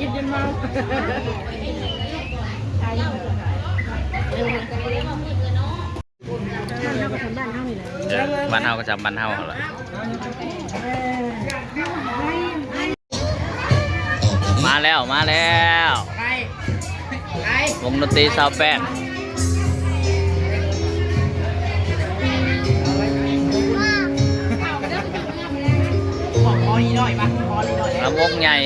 ເອີ ບ້ານເຮົາກໍຈຳບ້ານເຮົາຫັ້ນລະ. ມາແລ້ວ ມາແລ້ວ ວົງດົນຕີຊາວແປດ ລຳວົງໃຫຍ່.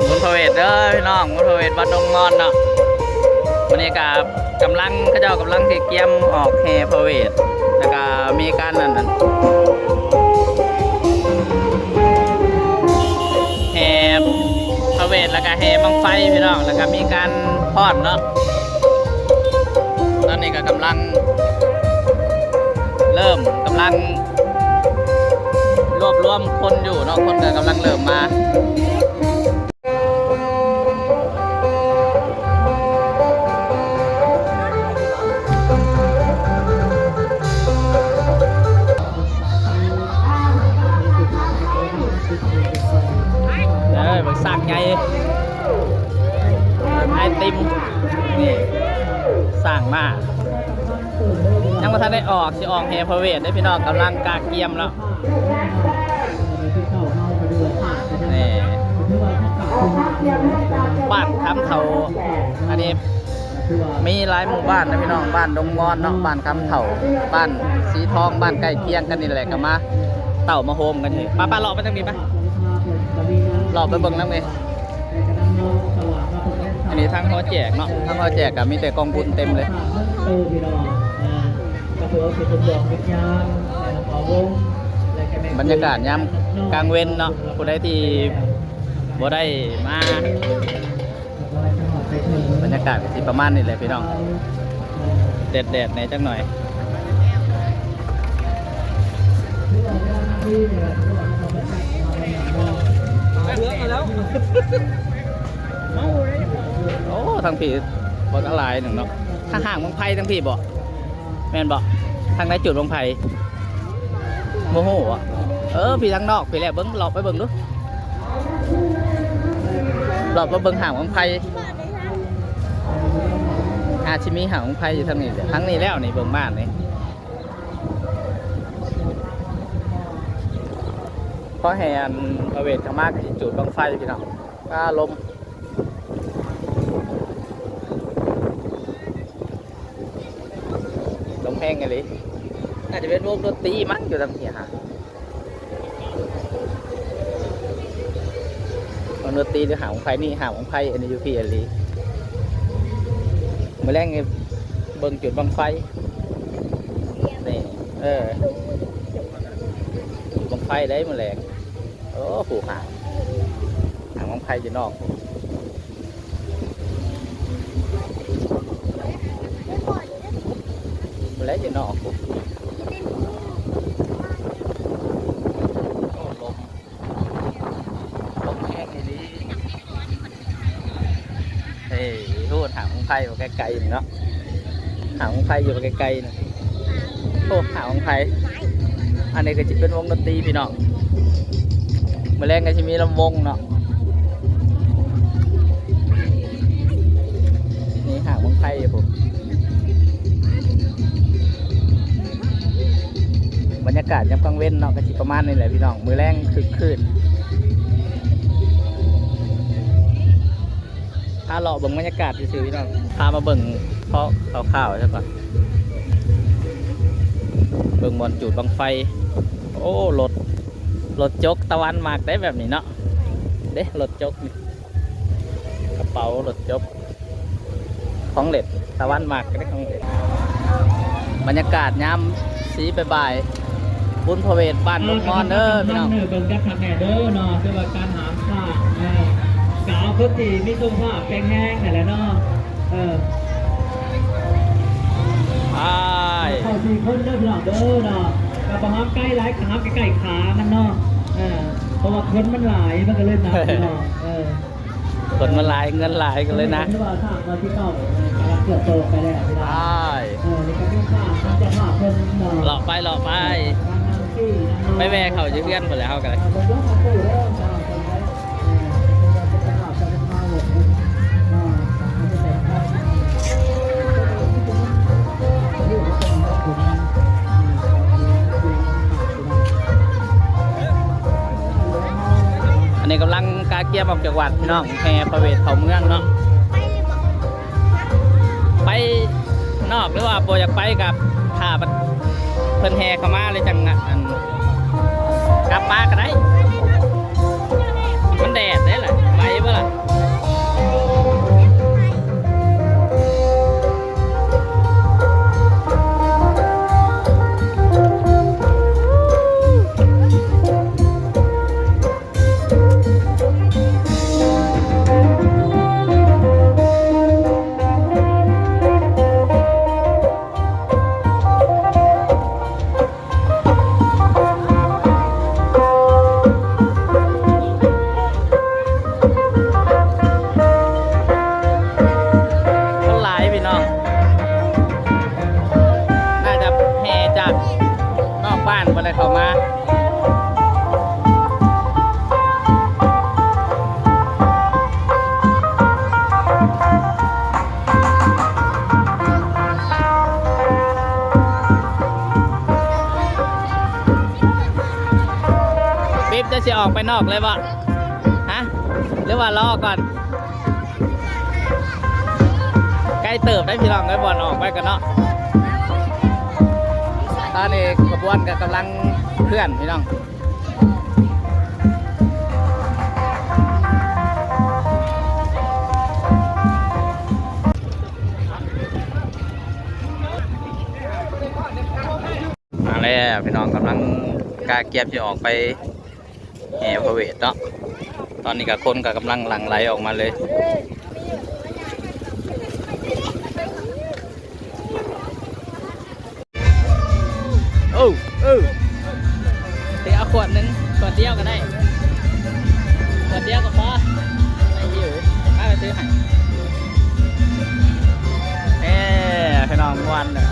ບຸນພະເວດເດີພີ່ນ້ອງ ບຸນພະເວດວັດດົງງອນເນາະ. ວັນນີ້ກະກຳລັງ ເຂົາເຈົ້າກຳລັງຊິກຽມອອກແຫ່ພະເວດ ແລ້ວກະມີການອັນນັ້ນ ແຫ່ພະເວດ ແລ້ວກະແຫ່ບັ້ງໄຟພີ່ນ້ອງ ແລ້ວກະມີການຟ້ອນເນາະ. ຕອນນີ້ກະກຳລັງເລີ່ມ ກຳລັງ ລວບລວມຄົນຢູ່ເນາະ ຄົນກໍກຳລັງເລີ່ມມາ. ເອີ ບັກຊ້າງໃຫຍ່ ໄອຕິມ ນີ້ ຊ້າງມ້າ ຍັງບໍ່ທັນໄດ້ອອກ ຊິອອກແຫ່ພະເວດເດ້ພີ່ນ້ອງ ກຳລັງກະກຽມແລ້ວ. ນີ້ ບ້ານຄຳເຖົ້າ ອັນນີ້ມີຫຼາຍໝູ່ບ້ານນະພີ່ນ້ອງ ບ້ານດົງງອນເນາະ ບ້ານຄຳເຖົ້າ ບ້ານສີທອງ ບ້ານໃກ້ຄຽງກັນນີ້ແຫຼະ ກໍມາເຕົ້າມາໂຮມກັນຢູ່. ໄປໆ ເລາະໄປທາງນີ້ໄປ ເລາະໄປເບິ່ງນຳນີ້. ອັນນີ້ທາງຫໍແຈກເນາະ ທາງຫໍແຈກກໍມີແຕ່ກອງບຸນເຕັມເລີຍ. ບັນຍາກາດຍາມກາງເວັນເນາະ ຜູ້ໃດທີ່ບໍ່ໄດ້ມາ ບັນຍາກາດກໍຊິປະມານນີ້ແຫຼະພີ່ນ້ອງ ແດດໆ ແດ່ຈັກໜ່ອຍ. ໂອ້ ທາງພີ້ບໍ່ຫຼາຍໜຶ່ງເນາະ ທາງຫ້າງບັ້ງໄຟທາງພີ້ບໍ່ ແມ່ນບໍ່? ທາງໃນຈຸດບັ້ງໄຟ ບໍ່ຮູ້ບໍ? ເອີ ພີ້ທາງນອກພີ້ແຫຼະ ເບິ່ງ ເລາະໄປເບິ່ງດູ ເລາະໄປເບິ່ງຫ້າງບັ້ງໄຟ ອາດຊິມີຫ້າງບັ້ງໄຟຢູ່ທາງນີ້ແຫຼະ ທາງນີ້ແລ້ວນີ້ ເບິ່ງບ້ານນີ້. ພໍແຫ່ອັນພະເວດເຂົ້າມາກໍຊິຈູດບັ້ງໄຟພີ່ນ້ອງ. ອາ ລົມ ລົມແຮງອີ່ຫຼີ ໜ້າຈະເປັນວົງດົນຕີມັ້ງ ຢູ່ທາງພີ້ຫາ ວົງດົນຕີ ຫຼື ຫ້າງບັ້ງໄຟນີ້ ຫ້າງບັ້ງໄຟ ອັນນີ້ຢູ່ພີ້ອີ່ຫຼີ. ມື້ແລງນີ້ເບິ່ງຈຸດບັ້ງໄຟນີ້ ເອີ ຈຸດບັ້ງໄຟໄດ໋ມື້ແລງ. ໂອ້ ຜູ້ຫາ ຫາບັ້ງໄຟຢູ່ນອກ ແລະຢູ່ນອກ. ໂອ້ ລົມ ລົມແຮງອີ່ຫຼີ. ເອີ ໂຫ ຫາງບັ້ງໄຟຢູ່ໃກ້ໆນີ້ເນາະ ຫາງບັ້ງໄຟຢູ່ໃກ້ໆນີ້. ໂອ້ ຫາງບັ້ງໄຟ ອັນນີ້ກໍຊິເປັນວົງດົນຕີພີ່ນ້ອງ ມື້ແລງກໍຊິມີລຳວົງເນາະ. ນີ້ຫາງບັ້ງໄຟພຸ້ນ ບັນຍາກາດຍາມກາງເວັນເນາະ ກໍຊິປະມານນີ້ແຫຼະພີ່ນ້ອງ ມື້ແລງຄຶກຄື້ນ. ພາເລາະເບິ່ງບັນຍາກາດຊື່ໆ ພີ່ນ້ອງ ພາມາເບິ່ງພໍຄ່າວໆ ຊະກ່ອນ ເບິ່ງບ່ອນຈູດບັ້ງໄຟ. ໂອ້ ລົດ ລົດຈົກຕາວັນມັກໄດ໋ແບບນີ້ເນາະ ເດ້ ລົດຈົກນີ້ ກະເປົາລົດຈົກ ຂອງເຫຼັ້ນ ຕາວັນມັກໄດ໋ຂອງເຫຼັ້ນ. ບັນຍາກາດຍາມ ສີ່ ບ່າຍໆ ບຸນພະເວດບ້ານດົງງອນເດີພີ່ນ້ອງ ເອີ ເບິ່ງຄັກໆແດ່ເດີເນາະ ຖືວ່າການຫາມຊ້າງ ເອີ ກໍເອົາຄົນທີ່ມີສຸຂະພາບແຂງແຮງນັ້ນແຫຼະເນາະ ເອີ ໄປ ເຂົ້າສີ່ຄົນເດີພີ່ນ້ອງເດີເນາະ ກໍບໍ່ຫາມໄກຫຼາຍ ຫາມໃກ້ໆຂາມັນເນາະ ເອີ ເພາະວ່າຄົນມັນຫຼາຍ ມັນກໍເລີຍໜັກພີ່ນ້ອງ ເອີ. ຄົນມາຫຼາຍ ເງິນຫຼາຍກັນເລີຍນະ. ໄປ ເລາະໄປ ເລາະໄປ ໄປແວ່ເຂົ້າຢູ່ເຮືອນພຸ້ນແຫຼະ ເຮົາກໍໄດ້. ອັນນີ້ກຳລັງກະກຽມອອກຈາກວັດພີ່ນ້ອງ ແຫ່ພະເວດເຂົ້າເມືອງເນາະ. ໄປນອກ ຫຼືວ່າບໍ່ຢາກໄປກໍຖ້າເພິ່ນແຫ່ເຂົ້າມາແລ້ວຈັ່ງ ອັນ ກັບມາກໍໄດ້. ມັນແດດເດ້ລະ ໄປບໍ່ລະ? ຄົນຫຼາຍພີ່ນ້ອງ ໜ້າຈະແຫ່ຈາກນອກບ້ານບໍ່ໄດ້ເຂົ້າມາ. ປິບ ຈະຊິອອກໄປນອກເລີຍບໍ່? ຮະ? ຫຼືວ່າລໍກ່ອນ? ໃກ້ເຕີບໄດ໋ພີ່ນ້ອງເອີຍ ບ່ອນອອກໄປກັນເນາະ. ຕອນນີ້ຂະບວນກໍກຳລັງເຄື່ອນພີ່ນ້ອງ. ມາແລ້ວພີ່ນ້ອງ ກຳລັງກະກຽມຊິອອກໄປແຫ່ພະເວດເນາະ. ຕອນນີ້ກະຄົນກະກຳລັງຫຼັ່ງໄຫຼອອກມາເລີຍ. ໂອ້ ເອີ ເທເອົາຂວດໜຶ່ງ ຂວດດຽວກໍໄດ້ ຂວດດຽວກໍພໍ ໄດ້ຢູ່ ມາໄປຊື້ໃຫ້. ເອີ ພີ່ນ້ອງມ່ວນເດີ.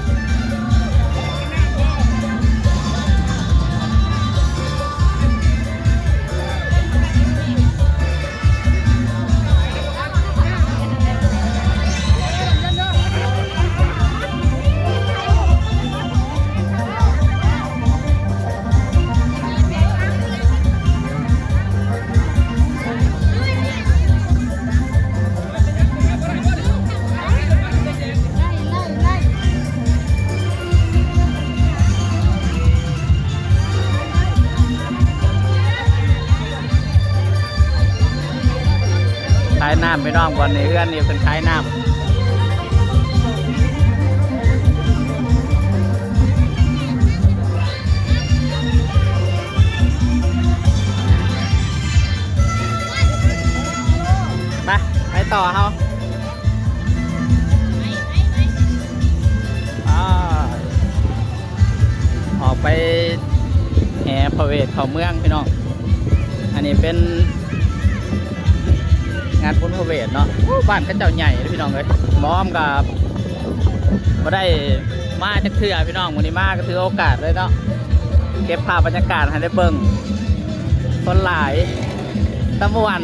ຂາຍນ້ຳພີ່ນ້ອງ ບ່ອນນີ້ ເຮືອນນີ້ເພິ່ນຂາຍນ້ຳ. ໄປ ໄປຕໍ່ເຮົາ ອາ ອອກໄປແຫ່ພະເວດເຂົ້າເມືອງພີ່ນ້ອງ. ອັນນີ້ເປັນງານບຸນພະເວດເນາະ. ໂອ້ ບ້ານເຂົາເຈົ້າໃຫຍ່ເດ້ພີ່ນ້ອງເອີຍ. ໝໍອ້ອມກໍບໍ່ໄດ້ມາຈັກເທື່ອພີ່ນ້ອງ, ມື້ນີ້ມາກໍຖືໂອກາດເລີຍເນາະ ເກັບພາບບັນຍາກາດໃຫ້ໄດ້ເບິ່ງ. ຄົນຫຼາຍ ຕາມ່ວນ.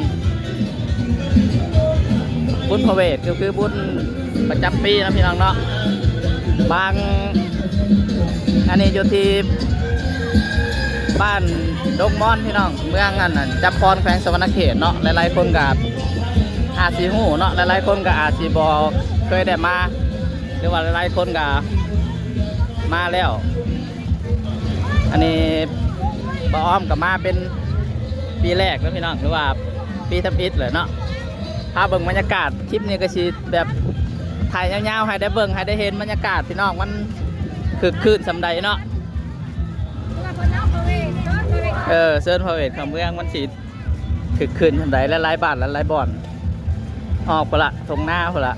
ບຸນພະເວດກໍຄືບຸນປະຈຳປີເນາະພີ່ນ້ອງເນາະ. ບາງ ອັນນີ້ຢູ່ທີ່ບ້ານດົງມ່ອນພີ່ນ້ອງ ເມືອງອັນນັ້ນ ຈຳພອນ ແຂວງສະຫວັນນະເຂດເນາະ. ຫຼາຍໆຄົນກໍອາດຊິຮູ້ເນາະ, ຫຼາຍໆຄົນກໍອາດຊິບໍ່ເຄີຍໄດ້ມາ ຫຼືວ່າຫຼາຍໆຄົນກໍມາແລ້ວ. ອັນນີ້ປ້າອ້ອມກໍມາເປັນປີແລກເນາະພີ່ນ້ອງ ຫຼືວ່າປີທຳອິດແຫຼະເນາະ. ພາເບິ່ງບັນຍາກາດ ຄລິບນີ້ກໍຊິແບບຖ່າຍຍາວໆ ໃຫ້ໄດ້ເບິ່ງ ໃຫ້ໄດ້ເຫັນບັນຍາກາດພີ່ນ້ອງ ມັນຄຶກຄື້ນສ່ຳໃດເນາະ. ເອີ ເຊີນພະເວດເຂົ້າເມືອງ ມັນຊິຄຶກຄື້ນສ່ຳໃດ ຫຼາຍໆບ້ານ ຫຼາຍໆບ່ອນ ອອກພຸ້ນລະ ທົ່ງນາພຸ້ນລະ.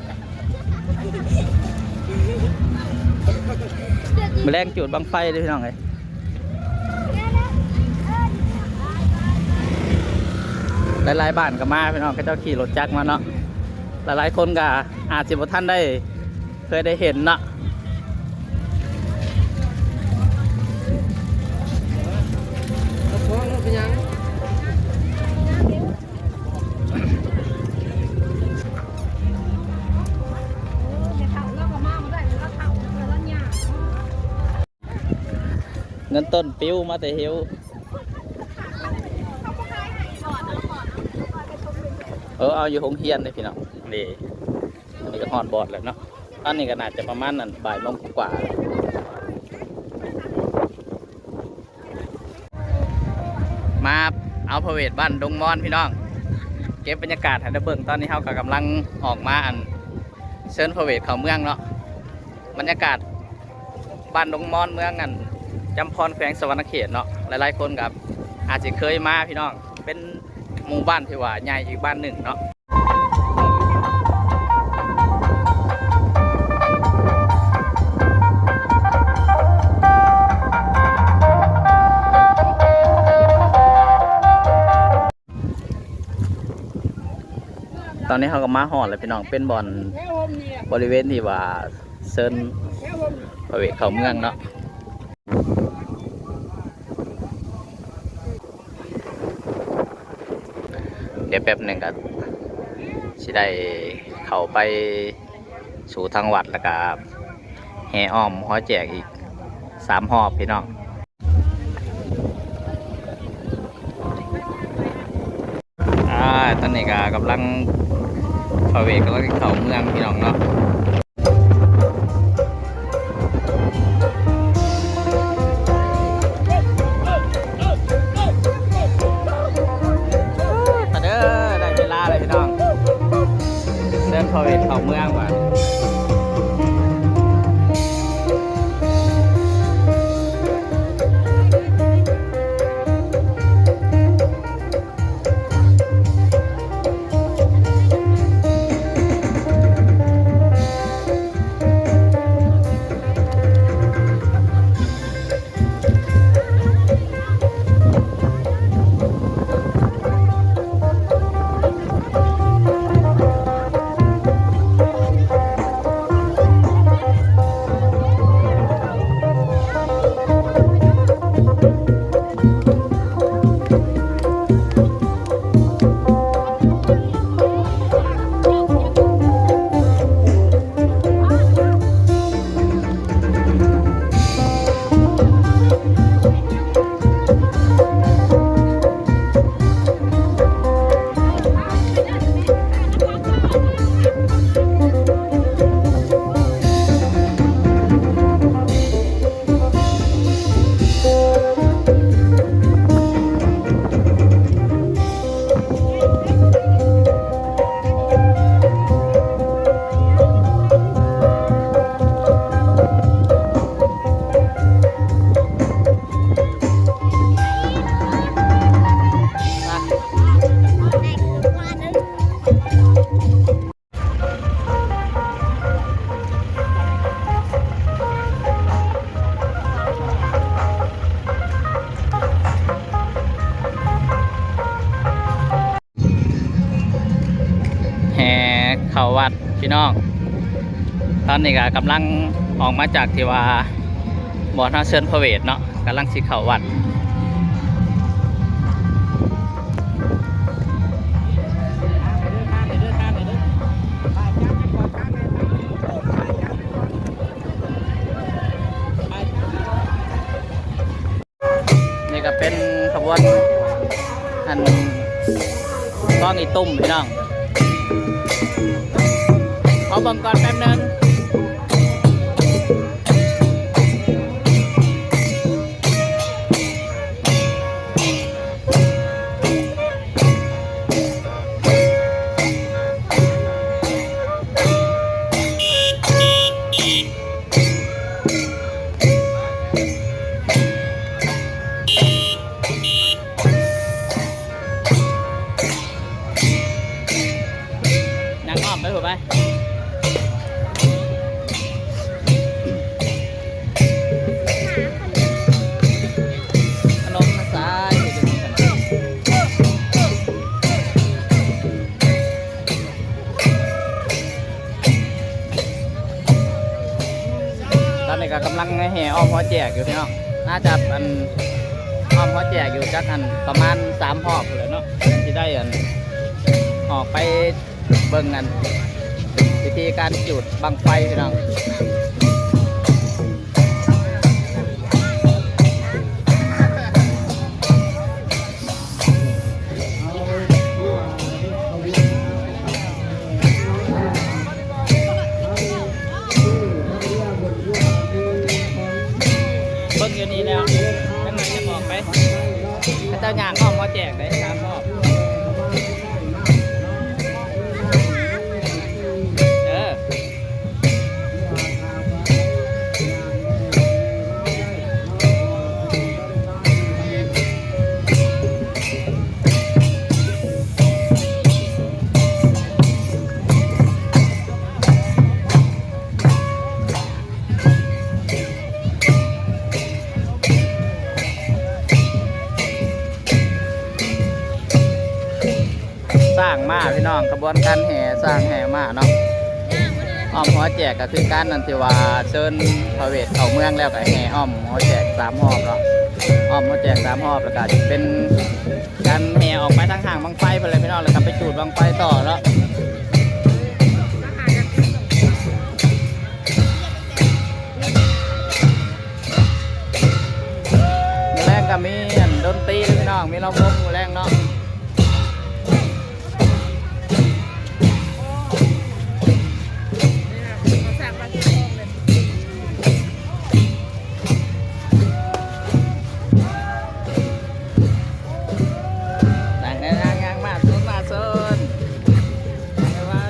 ມື້ແລງຈູດບັ້ງໄຟເດີ້ພີ່ນ້ອງເອີຍ. ຫຼາຍໆບ້ານກໍມາພີ່ນ້ອງ ເຂົາເຈົ້າຂີ່ລົດຈັກມາເນາະ. ຫຼາຍໆຄົນກໍອາດຊິບໍ່ທັນໄດ້ເຄີຍໄດ້ເຫັນເນາະ. ເງິນຕົ້ນປິວມາແຕ່ຫິວ. ເອີ ເອົາຢູ່ໂຮງຮຽນເດ້ພີ່ນ້ອງ. ນີ້ ອັນນີ້ກໍຮອດບອດແລ້ວເນາະ. ຕອນນີ້ກໍໜ້າຈະປະມານນັ້ນ ບ່າຍໂມງກວ່າ. ມາເອົາພະເວດບ້ານດົງມອນພີ່ນ້ອງ ເກັບບັນຍາກາດໃຫ້ໄດ້ເບິ່ງ. ຕອນນີ້ເຮົາກໍກຳລັງອອກມາອັນເຊີນພະເວດເຂົ້າເມືອງເນາະ. ບັນຍາກາດ ບ້ານດົງມອນ ເມືອງອັນຈຳພອນ ແຂວງສະຫວັນນະເຂດເນາະ. ຫຼາຍໆຄົນກໍອາດຊິເຄີຍມາພີ່ນ້ອງ ເປັນໝູ່ບ້ານທີ່ວ່າໃຫຍ່ອີກບ້ານໜຶ່ງເນາະ. ຕອນນີ້ເຮົາກໍມາຮອດແລ້ວພີ່ນ້ອງ ເປັນບ່ອນບໍລິເວນທີ່ວ່າເຊີນພະເວດເຂົ້າເມືອງເນາະ. ດຽວແປັບໜຶ່ງກໍຊິໄດ້ເຂົ້າໄປສູ່ທາງວັດ ແລ້ວກໍແຫ່ອ້ອມຫໍແຈກອີກສາມຮອບພີ່ນ້ອງ. ອາ ຕອນນີ້ກໍກຳລັງ ພະເວດກຳລັງເຂົ້າເມືອງພີ່ນ້ອງເນາະ. ມາເດີ ໄດ້ເວລາແລ້ວພີ່ນ້ອງ ເຊີນພະເວດເຂົ້າເມືອງບາດ. ແຫ່ເຂົ້າວັດພີ່ນ້ອງ. ຕອນນີ້ກໍກຳລັງອອກມາຈາກທີ່ວ່າບ່ອນເຮົາເຊີນພະເວດເນາະ ກຳລັງຊິເຂົ້າວັດ. ນີ້ກໍເປັນຂະບວນອັນກອງອີ່ຕຸ້ມພີ່ນ້ອງ ຂໍເບິ່ງກ່ອນແປັບໜຶ່ງ. ຍ່າງອ້ອມໄປພຸ້ນໄປ. ຂະໜົມນະຊາຍ. ເອີ ເອີ ເອີ ເອີ. ກຳລັງແຫ່ອ້ອມຫໍແຈກຢູ່ພີ່ນ້ອງ ໜ້າຈະອັນ ອ້ອມຫໍແຈກຢູ່ຈັກອັນ ປະມານສາມຮອບພຸ້ນແຫຼະເນາະ ຊິໄດ້ອັນ ອອກໄປເບິ່ງອັນ ວິທີການຈູດບັ້ງໄຟພີ່ນ້ອງ. ເບິ່ງຢູ່ນີ້ແລ້ວ ທາງໃນຈະອອກໄປ ເຂົາເຈົ້າຍ່າງອ້ອມຫໍແຈກໄດ້ສາມຮອບ ເອີ. ຊ້າງມ້າພີ່ນ້ອງ ຂະບວນການແຫ່ຊ້າງແຫ່ມ້າເນາະ ອ້ອມຫໍແຈກກໍຄືການນັ້ນ ທີ່ວ່າເຊີນພະເວດເຂົ້າເມືອງແລ້ວກໍແຫ່ອ້ອມຫໍແຈກສາມຮອບເນາະ ອ້ອມຫໍແຈກສາມຮອບ ແລ້ວກໍເປັນການແຫ່ອອກໄປທາງຫ້າງບັ້ງໄຟພຸ້ນແຫຼະພີ່ນ້ອງ ແລ້ວກໍໄປຈູດບັ້ງໄຟຕໍ່ເນາະ. ມື້ແລງກໍມີອັນດົນຕີເດ້ພີ່ນ້ອງ ມີລຳວົງມື້ແລງເນາະ. ນັ່ງແດ່ນາງ ຍ່າງມາຊົນ ມາຊົນ ໄວໆ.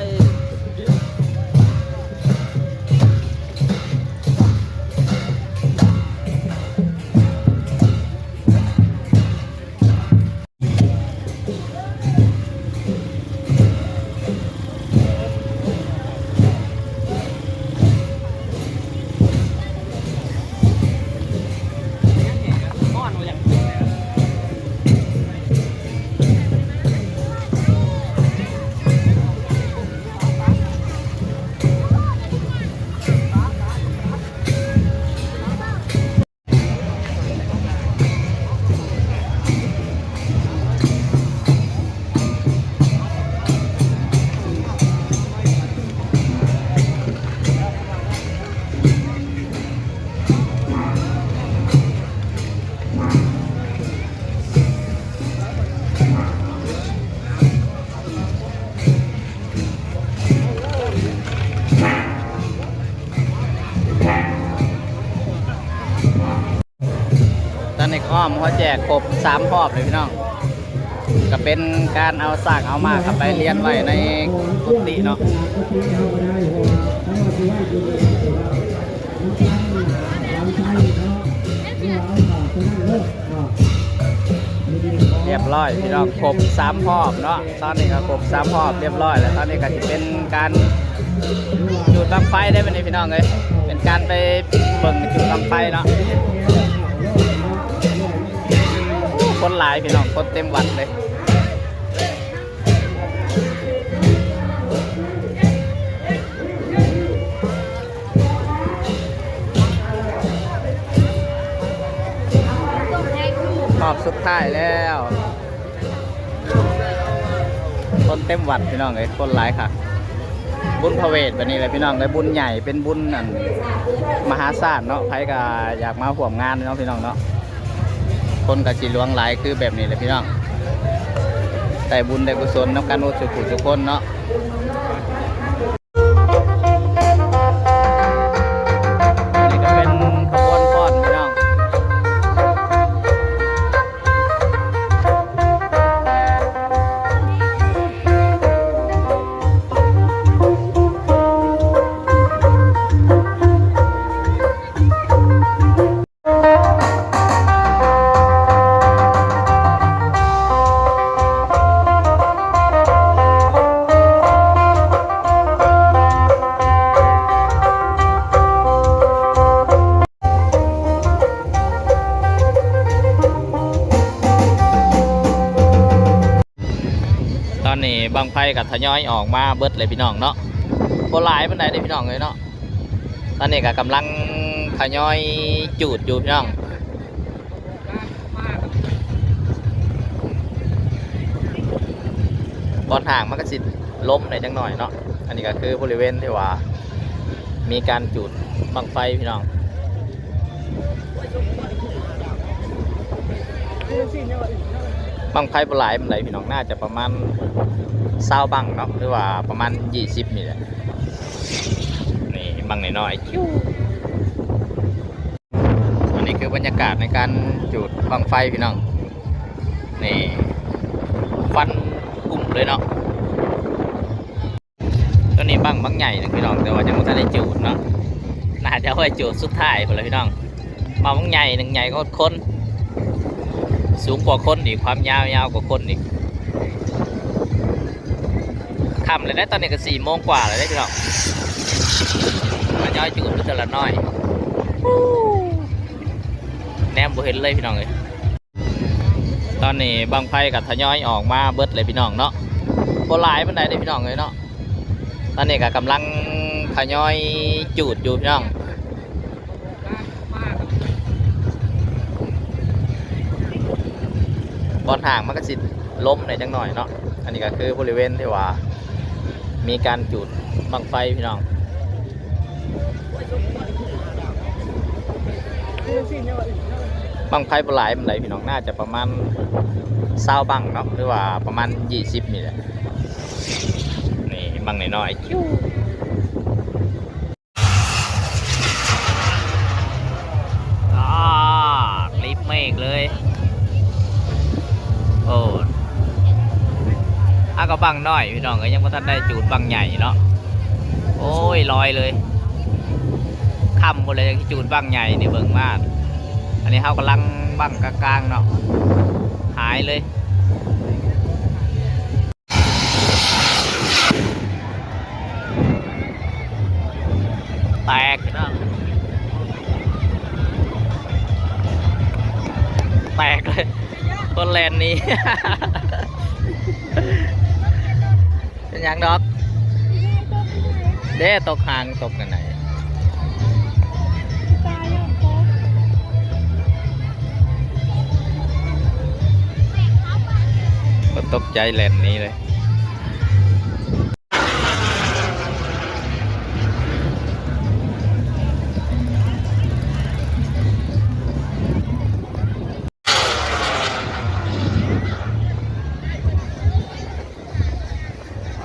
ຕອນນີ້ອ້ອມຫົວແຈກຄົບສາມຮອບເລີຍພີ່ນ້ອງ ກໍເປັນການເອົາຊ້າງເອົາມ້າເຂົ້າໄປລຽນໄວ້ໃນກຸຕິເນາະ. ຮຽບຮ້ອຍພີ່ນ້ອງ ຄົບສາມຮອບເນາະ. ຕອນນີ້ກໍຄົບສາມຮອບຮຽບຮ້ອຍແລ້ວ ຕອນນີ້ກໍຊິເປັນການຈູດບັ້ງໄຟໄດ໋ບັດນີ້ພີ່ນ້ອງເອີຍ ເປັນການໄປເບິ່ງຈູດບັ້ງໄຟເນາະ. ໂອ້ ຄົນຫຼາຍພີ່ນ້ອງ ຄົນເຕັມວັດເລີຍ. ຮອບສຸດທ້າຍແລ້ວ ຄົນເຕັມວັດພີ່ນ້ອງເອີຍ ຄົນຫຼາຍຄັກ. ບຸນພະເວດແບບນີ້ແຫຼະພີ່ນ້ອງເອີຍ ບຸນໃຫຍ່ ເປັນບຸນອັນມະຫາຊາດເນາະ ໃຜກໍຢາກມາຮ່ວມງານເນາະພີ່ນ້ອງເນາະ. ຄົນກໍຊິຫຼວງຫຼາຍຄືແບບນີ້ແຫຼະພີ່ນ້ອງ ໄດ້ບຸນໄດ້ກຸສົນນຳກັນໝົດສູ່ຜູ້ສູ່ຄົນເນາະ. ອັນນີ້ກໍເປັນຂະບວນຟ້ອນພີ່ນ້ອງ. ຕອນນີ້ບັ້ງໄຟກໍທະຍອຍອອກມາເບິດເລີຍພີ່ນ້ອງເນາະ ບໍ່ຫຼາຍປານໃດເດ້ພີ່ນ້ອງເອີຍເນາະ. ຕອນນີ້ກໍກຳລັງ ທະຍອຍຈູດຢູ່ພີ່ນ້ອງ. ບ່ອນທາງມັນກໍຊິລົມແດ່ຈັກໜ້ອຍເນາະ. ອັນນີ້ກໍຄືບໍລິເວນທີ່ວ່າມີການຈູດບັ້ງໄຟພີ່ນ້ອງ. ບັ້ງໄຟບໍ່ຫຼາຍປານໃດພີ່ນ້ອງ, ໜ້າຈະປະມານຊາວບັ້ງເນາະ ຫຼືວ່າປະມານຊາວບັ້ງນີ້ແຫຼະ. ນີ້ບັ້ງນ້ອຍໆ ອັນນີ້ຄືບັນຍາກາດໃນການຈູດບັ້ງໄຟພີ່ນ້ອງ. ນີ້ ຄວັນກຸ້ມເລີຍເນາະ. ຕົວນີ້ບັ້ງບັກໃຫຍ່ໜຶ່ງພີ່ນ້ອງ, ແຕ່ວ່າຍັງບໍ່ທັນໄດ້ຈູດເນາະ, ໜ້າຈະເອົາໄວ້ຈູດສຸດທ້າຍພຸ້ນລະພີ່ນ້ອງ. ບັ້ງບັກໃຫຍ່ໜຶ່ງ ໃຫຍ່ກວ່າຄົນ, ສູງກວ່າຄົນອີກ, ຄວາມຍາວ ຍາວກວ່າຄົນອີກ. ຄ່ຳແລ້ວເດ້, ຕອນນີ້ກໍສີ່ໂມງກວ່າແລ້ວເດ້ພີ່ນ້ອງ. ທະຍອຍຈູດໄປເທື່ອລະໜ້ອຍ, ແນມບໍ່ເຫັນເລີຍພີ່ນ້ອງເອີຍ. ຕອນນີ້ບັ້ງໄຟກໍທະຍອຍອອກມາເບິດແລ້ວພີ່ນ້ອງເນາະ, ບໍ່ຫຼາຍປານໃດເດ້ພີ່ນ້ອງເອີຍເນາະ. ຕອນນີ້ກໍກຳລັງທະຍອຍຈູດຢູ່ພີ່ນ້ອງ. ບ່ອນທາງມັນກໍຊິລົມແດ່ຈັກໜ້ອຍເນາະ. ອັນນີ້ກໍຄືບໍລິເວນທີ່ວ່າມີການຈູດບັ້ງໄຟພີ່ນ້ອງ. ບັ້ງໄຟບໍ່ຫຼາຍປານໃດພີ່ນ້ອງ, ໜ້າຈະປະມານຊາວບັ້ງເນາະ ຫຼືວ່າປະມານຊາວບັ້ງນີ້ແຫຼະ. ນີ້ບັ້ງນ້ອຍໆ ຄິ້ວ. ອາ ລິບເມກເລີຍ. ໂອ້ ອາ ກໍບັ້ງນ້ອຍພີ່ນ້ອງເອີຍ, ຍັງບໍ່ທັນໄດ້ຈູດບັ້ງໃຫຍ່ເນາະ. ໂອ້ຍ ລອຍເລີຍ, ຄ່ຳພຸ້ນແຫຼະ ຈັ່ງຊິຈູດບັ້ງໃຫຍ່ນີ້ ເບິ່ງມາ. ອັນນີ້ເຮົາກຳລັງບັ້ງກາງໆເນາະ, ຫາຍເລີຍ. ແຕກ ແຕກເລີຍ, ຄົນແລ່ນໜີ. ເປັນຫຍັງດອກ ເດ້, ຕົກຫາງຕົກອັນໃດ. ກໍຕົກໃຈແລ່ນໜີເລີຍ.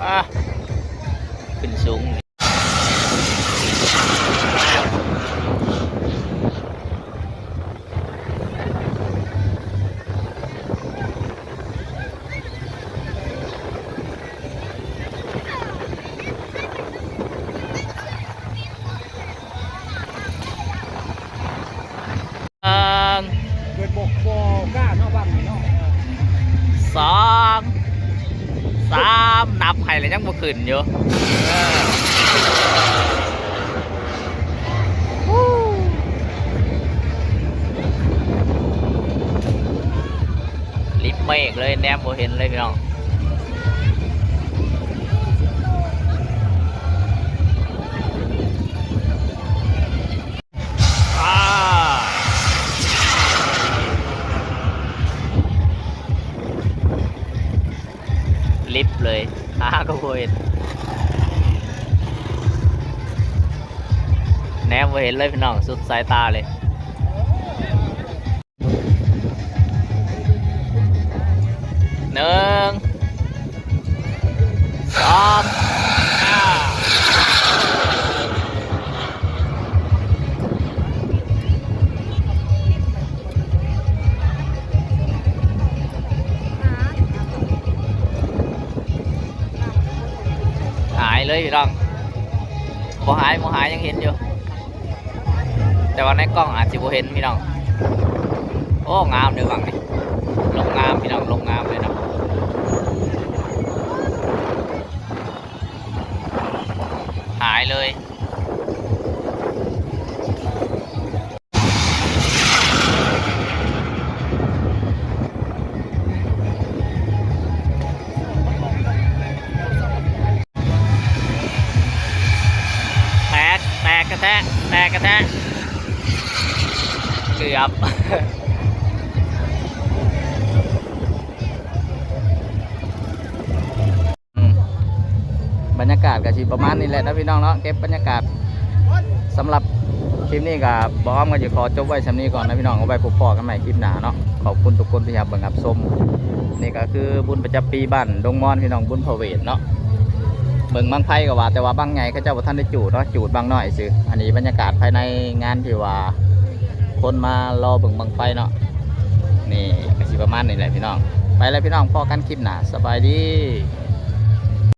ອາ ຂຶ້ນສູງ. ເອີ ເກີດບໍ່ ບໍ່ກ້າເນາະ ບັ້ງນີ້ເນາະ. ສອງ ສາມ ນັບໃຫ້ແລ້ວຍັງບໍ່ຂຶ້ນຢູ່. ເອີ ລິບເມກເລີຍ, ແນມບໍ່ເຫັນເລີຍພີ່ນ້ອງ. ອາ ລິບເລີຍ, ຫາກໍບໍ່ເຫັນ, ແນມບໍ່ເຫັນເລີຍພີ່ນ້ອງ, ສຸດສາຍຕາເລີຍ. ໜຶ່ງ ສອງ ຫາຍເລີຍພີ່ນ້ອງ, ບໍ່ຫາຍ ບໍ່ຫາຍ ຍັງເຫັນຢູ່. ແຕ່ວ່າໃນກ້ອງອາດຊິບໍ່ເຫັນພີ່ນ້ອງ. ໂອ້ ງາມເດີບັ້ງນີ້, ລົງງາມພີ່ນ້ອງ, ລົງງາມເລີຍເນາະ. ຫາຍເລີຍ. ແຕກ ແຕກແທ້ໆ ແຕກແທ້ໆ. ເກືອບ ອືມ ບັນຍາກາດກໍຊິປະມານນີ້ແຫຼະເນາະພີ່ນ້ອງເນາະ ເກັບບັນຍາກາດ ສຳລັບຄລິບນີ້ກໍບ່າວອອມກໍຈະຂໍຈົບໄວ້ສ່ຳນີ້ກ່ອນນະພີ່ນ້ອງ ເອົາໄວ້ພົບພໍ້ກັນໃໝ່ຄລິບໜ້າເນາະ. ຂອບຄຸນທຸກຄົນທີ່ຮັບເບິ່ງຮັບຊົມ. ນີ້ກໍຄືບຸນປະຈຳປີບ້ານດົງມອນພີ່ນ້ອງ ບຸນພະເວດເນາະ. ເບິ່ງບັ້ງໄຟກໍວ່າ ແຕ່ວ່າບັ້ງໃຫຍ່ເຂົາເຈົ້າບໍ່ທັນໄດ້ຈູດເນາະ ຈູດບັ້ງນ້ອຍຊື່. ອັນນີ້ບັນຍາກາດພາຍໃນງານທີ່ວ່າຄົນມາລໍເບິ່ງບັ້ງໄຟເນາະ. ນີ້ກໍຊິປະມານນີ້ແຫຼະພີ່ນ້ອງ. ໄປແລ້ວພີ່ນ້ອງ ພໍ້ກັນຄລິບໜ້າ ສະບາຍດີ.